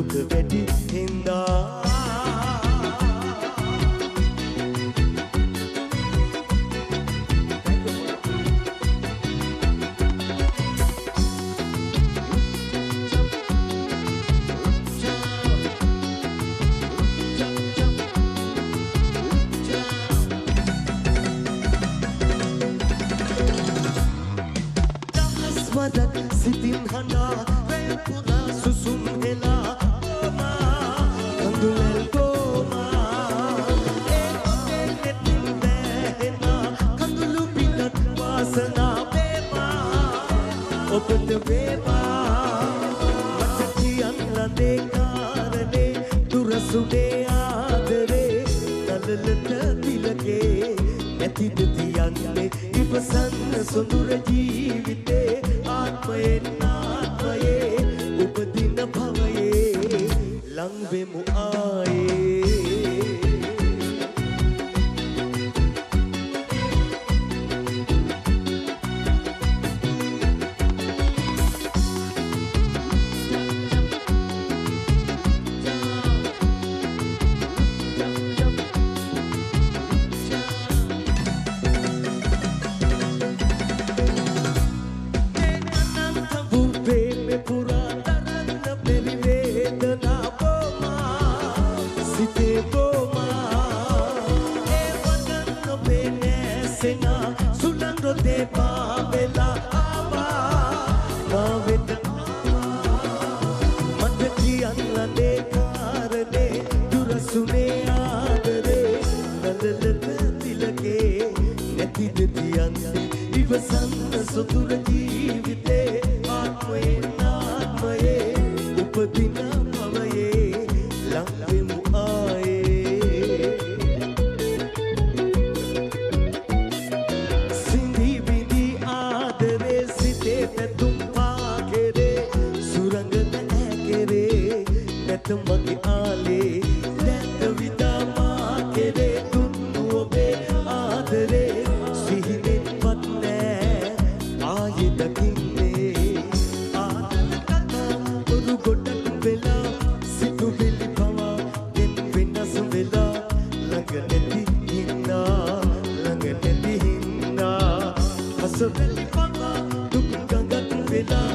දුක වැඩි හින්දා. වරක් සිතින් හඬා වැය පුරා සුසුම් හෙලා බෝමා කඳුලැල් බෝමා ඒ ඔබේ නෙතින් වැහෙනා කඳුළු බිඳක් වාසනා වේවා ඔබට වේවා. මට කියන්න ලදේ කාරණේ දුරසුනේ ආදරේ නලලට තිලකේ නැතිද තියන්නේ ඉවසන්න සොඳුර ජීවිතේ ආත්මයෙන් ආත්මයේ උපදින භවයේ ලං වෙමු ආයේ. සුළං රොදේ පාවෙලා ආවා මා වෙත මට කියන්න ලදේ කාරණේ දුරසුනේ ආදරේ නලලට තිලකේ නැතිද තියන්නේ ඉවසන්න සොඳුර ජීවිතේ ආත්මයෙන් ආත්මයේ උපදින භවයේ ලං වෙමු ආයේ. සිඳි බිඳි ආදරේ සිතේ පැතුම් පා කෙරේ සුරංගන ඈ කෙරේ නැත මගේ ආලේ දැත විදා මා කෙරේ දුන්නු ඔබේ ආදරේ සිහිනෙන්වත් නෑ ආයෙ දකින්නේ. ආදර කතා බොරු ගොඩක් වෙලා සිතුවිලි පවා දැන් වෙනස් වෙලා ළඟ නැති හින්දා ළඟ නැති හින්දා හසවැලි පවා දුක් ගඟක් වෙලා